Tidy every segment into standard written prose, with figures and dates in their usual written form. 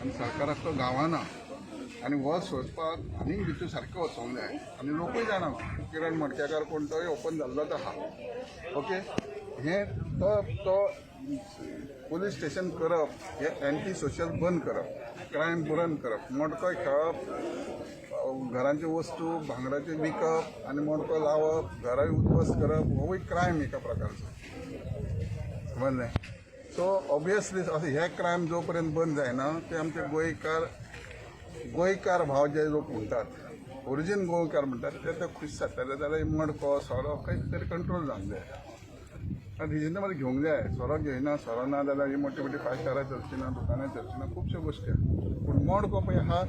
आनी सरकाराक तो गावना आनी हो सोदपाक आनीक भितर सारकें वचोंक जाय. आनी लोकूय जाणा किरण मडकेकार कोण तोय ओपन जाल्लोच आहा. ओके, हें तो तो पुलीस स्टेशन करप हे एंटी सोशल बंद करप, क्रायम बंद करप, मडको खेळप, घरांच्यो वस्तू भांगराच्यो विकप आनी मडको लावप, घरां उद्ध्वस्त करप, होवूय क्रायम एका प्रकारचो, समजलें? सो ऑबियसली अशें हे क्रायम जो पर्यंत बंद जायना ते आमचे गोंयकार गोंयकार भाव जे लोक म्हणटात, ओरिजीन गोंयकार म्हणटात, ते ते खूश जातले जाल्यार मडको सोरो खंय तरी कंट्रोल जावंक जाय आनी रिजनेबल घेवंक जाय. सोरो घेयना, सोरो ना जाल्यार ही मोटी मोटी फायव स्टारां चलची ना, दुकानां चलची ना, खुबश्यो गोश्टी आहा. पूण मडको पळय आहा,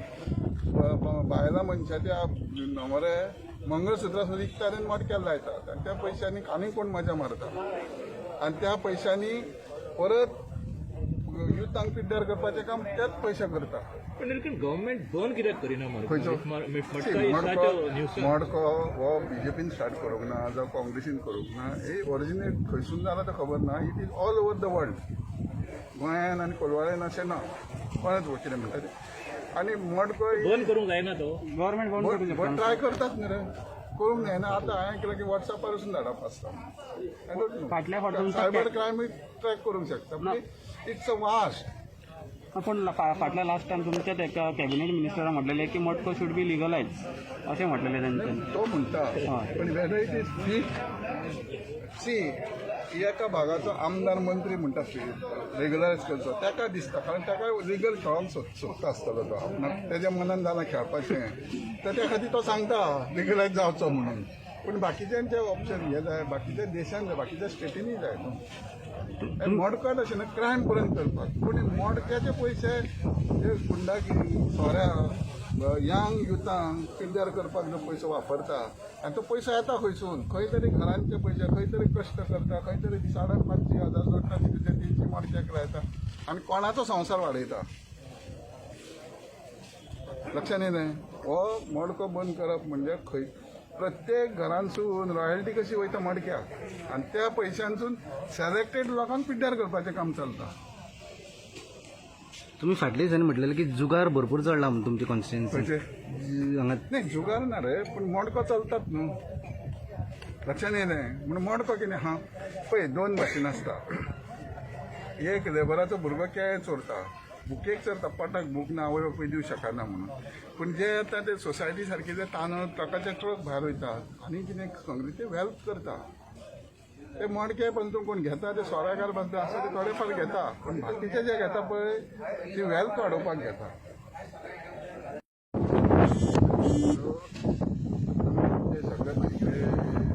बायलां मनशाच्या न्हवरे मंगळसुत्रां सुद्दां विकतात आनी मडक्याक लायतात आनी त्या पयशांनी आनी कोण मजा मारता आनी त्या पयशांनी परत युथांक पिड्ड्यार करपाचें काम त्याच पयशे करता. पण निलकंठ, गव्हर्नमेंट बंद कित्याक करिना मडको? खंयचो? Matka is such a nuisance. मडको हो बीजेपीन स्टार्ट करूंक ना जावं काँग्रेसीन करूंक ना. हे ओरिजिनेट खंयसून जाला तें खबर ना. It is all over the world. गोंयान आनी कोलवाळ्यान अशें ना. कोणें कितें म्हणटा तें आनी मडको बंद करूंक जायना तो? गव्हर्मेंट बंद करूंक शकता. ट्राय करतात न्ही रे, करूंक जायना. आतां हांवें केलें की वॉट्सॅपार वचून धाडप आसता. I don't know. फाटल्या फावट तुमचो सायबर क्रायमूय ट्रॅक करूंक शकता. It's a vast. पूण फाटल्या लास्ट टायम तुमच्याच एका कॅबिनेट मिनिस्टरान म्हटलेलें की मटको should be लिगलायज अशें म्हटलेलें तेंच्यानी. तो म्हणटा, हय. पण whether it is fit, see, एका भागाचो आमदार मंत्री म्हणटा रेगुलरायज करचो, ताका दिसता, कारण ताका लिगल खेळोंक सोदता आसतलो तो. आपणाक तेज्या मनान जालां खेळपाचें, तर त्या खातीर तो सांगता लिगलायज जावचो म्हणून. पूण बाकीच्यांचे ऑप्शन हे जाय, बाकीच्या देशान जाय, बाकीच्या स्टेटींनी जाय न्हू. मडकत अशें ना क्रायम पर्यंत करपाक, पूण मडक्याचे पयशे हे गुंडागिरी, सोऱ्या, यंग युथांक पिड्ड्यार करपाक जो पयसो वापरता आनी तो पयसो येता खंयसून? खंय तरी घरांचे पयशे, खंय तरी कश्ट करता, खंय तरी दिसाडाक 500-1000 जोडटा, तितूचे 300 मडक्याक लायता आनी कोणाचो संवसार वाडयता? लक्षात येयलें? हो मडको बंद करप म्हणजे खंय प्रत्येक घरांसून रॉयल्टी कशी वयता मडक्याक आनी त्या पयशांसून सिलेक्टेड लोकांक पिड्ड्यार करपाचें काम चलता. तुम्ही फाटल्या दिसांनी म्हटलेलं की जुगार भरपूर चडला म्हणून तुमची कॉन्स्टिट्युएन्सी. खंयचे? हांगा. नाही, जुगार ना रे, पूण मडको चलतात न्हू. लक्षात येयलें? म्हणून मडको कितें आहा पळय, दोन भाशेन आसता. एक लेबराचो भुरगो केळें चोरता, भुकेक चोरता, पोटाक भूक ना, आवय बापूय दिवंक शकना म्हणून. पूण जे येता ते सोसायटी सारके जे तांदूळ ट्रकाचे ट्रक भायर वयता आनी कितें संगळी ते वेल्थ करता. ते मडके पण कोण घेता, ते सोऱ्याकार बसले आसा ते थोडे फार घेता, पूण बाकीचे जे घेता पळय ती वेल्थ वाडोवपाक घेता. So, ते सगळे इकडे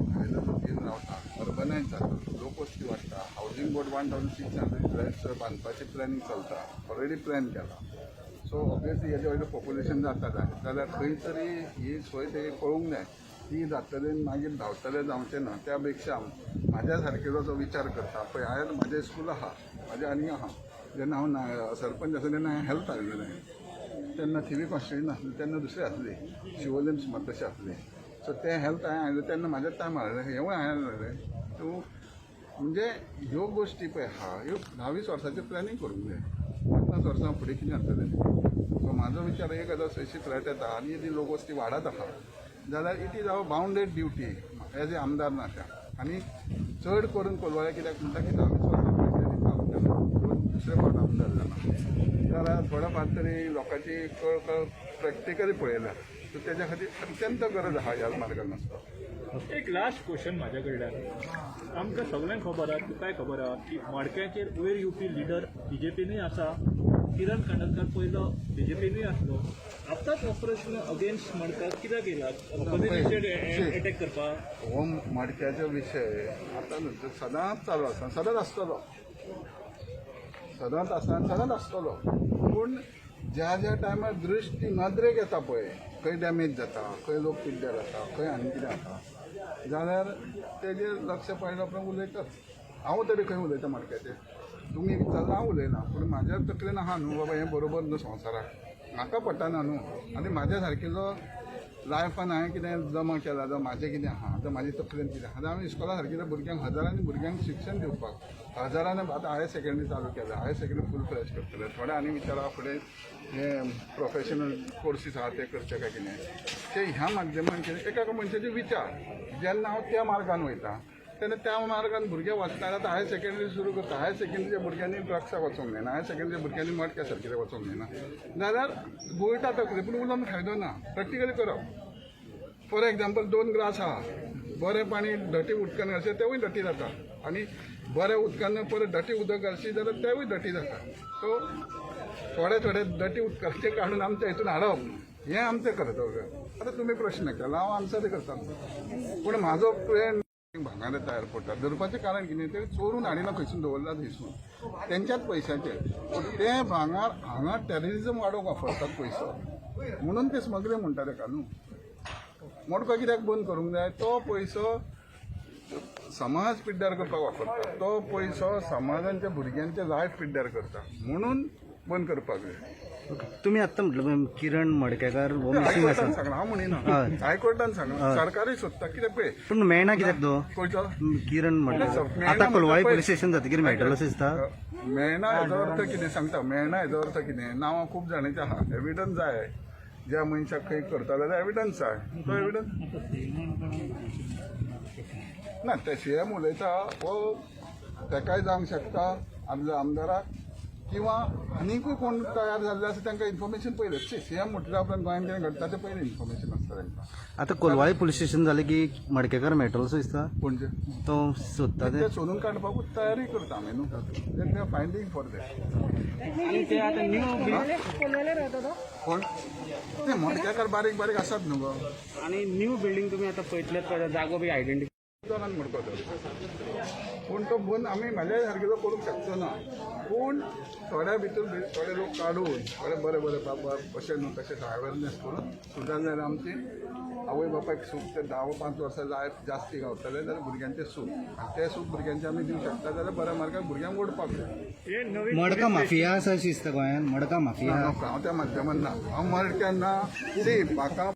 भायले लोक येवन रावता, अर्बनायज जाता, लोकवस्ती वाडटा. हावजींग बोर्ड 1600 फ्लॅट्स बांदपाचें प्लॅनिंग चलता, ऑलरेडी प्लॅन केला. सो ऑब्वियसली हेजे वयलें पॉप्युलेशन जाता जाय जाल्यार खंय तरी ही सोय ते पळोवंक जाय. ती जातली आनी मागीर धांवतले जावचें ना. त्या पेक्षा म्हाज्या सारकेलो जो विचार करता पळय, हांवें म्हाजें स्कूल आहा, म्हाजें आनी आहा. जेन्ना हांव ना सरपंच आसलो तेन्ना हांवें हेल्थ हाडलेलें. तेन्ना थिवी कॉन्स्टिट्युएन्सी नासली, तेन्ना दुसरी आसली, शिवोलीम सुमार तशी आसली. सो तें हेल्थ हांवें हाडलें तेन्ना म्हाज्या टायमार हाडलें, हेंवूय हांवें हाडलें. तूं म्हणजे ह्यो गोश्टी पळय आहा, ह्यो 10-20 वर्साचें प्लॅनिंग करूंक जाय. 50 वर्सां फुडें कितें जातलें? सो म्हाजो विचार, 1600 फ्लॅट येता आनी यदि लोकवस्ती वाडत आहा जाल्यार it is our bounded duty as a आमदार नात्या. आनी चड करून कोलवाळे कित्याक म्हणटा की 10-20 वर्सां पयलीं काम केलां, दुसरे फावट आमदार जाला जाल्यार थोडो फार तरी लोकांची कळकळ प्रॅक्टिकली पळयल्या. सो तेज्या खातीर अत्यंत गरज आहा ह्या मार्गान वचपाक. एक लास्ट क्वेश्चन म्हाज्या कडल्यान. आमकां सगल्यांक खबर आहा, तुकाय खबर आहा की मडक्याचेर वयर येवपी लिडर बीजेपीनूय आसा. किरण कांदोळकर पयलो बीजेपीनूय आसलो. आतांच ऑपरेशन अगेन्स्ट मडका कित्याक येयला? ऑपोजिशन एटॅक करपाक? हो मडक्याचो विशय आतां न्हू, सदांच चालू आसा, सदांच आसतलो, सदांच आसा आनी सदांच आसतलो. पूण ज्या ज्या टायमार दृश्टी नदरेक येता पळय, खंय डॅमेज जाता, खंय लोक पिड्ड्यार जाता, खंय आनी कितें जाता जाल्यार तेजेर लक्ष पडल्या उपरांत उलयताच. हांव तरी खंय उलयता मडक्याचेर? तुमी विचारता, हांव उलयना. पूण म्हाज्या तकलेन आहा न्हू बाबा, हें बरोबर न्हू, संवसाराक म्हाका पडना न्हू. आनी म्हाज्या सारकेलो लायफान हांवें कितें जमा केलां जावं म्हाजें कितें आहा, आतां म्हाजी तकलेन कितें आहा, आतां आमी इस्कोला सारकी भुरग्यांक, हजारांनी भुरग्यांक शिक्षण दिवपाक, हजारांनी. आतां हायर सेकंडरी चालू केल्या, हायर सेकंडरी फूल फ्लॅज करतले. थोडे आनी विचारा फुडें हे प्रोफेशनल कोर्सीस आहा ते करचे काय कितें ते ह्या माध्यमान. कितें एका मनशाचे विचार जेन्ना हांव त्या मार्गान वयता तेन्ना त्या मार्गान भुरगे वचना. आतां हायर सेकंडरी सुरू करता, हायर सेकंडरीच्या भुरग्यांनी ड्रग्साक वचोंक जायना, हायर सेकंडरीच्या भुरग्यांनी मटक्या सारकें वचोंक जायना जाल्यार गोयटा तकली. पूण उलोवन फायदो ना, प्रॅक्टिकली करप. फॉर एग्जाम्पल, दोन ग्लास आहा, बरें पाणी डटी उदकान घालशें तेवूय डटी जाता आनी बरें उदकान परत डटी उदक घालशी जाल्यार तेवूय डटी जाता. सो थोडे थोडे डटी उदकाचे काडून आमच्या हितून हाडप हें आमचें कर्तव्य. आतां तुमी प्रश्न केला, हांव आन्सर करता. पूण म्हाजो प्लॅन भांगर येता एअरपोर्टार धरपाचें कारण कितें? ते चोरून हाडिना खंयसून, दवरला थंयसून तेंच्याच पयशांचेर. पूण ते भांगर हांगा टेररिजम वाडोवंक वापरतात पयसो, म्हणून ते स्मगलिंग म्हणटा तेका न्हू. मडको कित्याक बंद करूंक जाय? तो पयसो समाज पिड्ड्यार करपाक वापरता, तो पयसो समाजांच्या भुरग्यांचे लायफ पिड्ड्यार करता, म्हणून बंद करपाक जाय. तुम्ही आत्ता म्हटलं किरण मडकेकार हो मिसिंग हायकोर्टान आसा. सांगला, हांव म्हणिना. हय. हायकोर्टान सांगला, सरकारय सोदता. कित्याक पळय, पूण मेळना कित्याक तो? खंयचो? किरण मडकेकार. मेळना. आता कोलवाळी म्हणटा पोलीस स्टेशन जातकीर मेळटलो अशें दिसता. मेळना हेजो अर्थ कितें सांगता. मेळना हेजो अर्थ कितें, नांवां खूब जाणांची आहा, एविडन्स जाय. ज्या मनशाक खंय करता जाल्यार एविडन्स जाय. तो एविडन्स ना. ते सीएम उलयता हो तेकाय जावंक शकता, आमच्या आमदाराक किंवा आनीकूय कोण तयार जाल्ले आसा तांकां इन्फॉर्मेशन पयलें. सीएम म्हटल्या उपरांत गोंयांत कितें घडटा तें पयलें इन्फॉर्मेशन आसता तांकां. आता कोलवाळी पोलीस स्टेशन जालें की मडकेकार मेळटलो असो दिसता. कोणचें? तो सोदता ते. ते सोदून काडपाकूच तयारी करता आमी न्हू. ते फायंडींग फॉर that. आणि ते आता न्यू कोलवाले राहता तो. कोण ते मडकेकार बारीक बारीक आसात न्हू गो. आणि न्यू बिल्डिंग तुम्ही आता पळयतल्यात पळय, जागो बी आयडेंटिफाय दोनान मडको तो. पूण तो बंद आमी म्हाज्या सारकेलो करूंक शकचो ना. पूण थोड्या भितर थोडे लोक काडून, थोडे बरे बरे बाबा अशें न्हू तशें अवेरनेस करून सुदारले जाल्यार आमची आवय बापायक सूख, ते 10 5 वर्सां लायफ जास्ती गावतलें जाल्यार भुरग्यांचें सूख आनी तें सूख भुरग्यांचें आमी दिवंक शकता जाल्यार बऱ्या मार्गाक भुरग्यांक ओडपाक जाय. हे नवीन मडका माफिया आसा अशी दिसता गोंयांत, मडका माफिया. हांव त्या माध्यमान ना, हांव मडक्यान ना. सी, म्हाका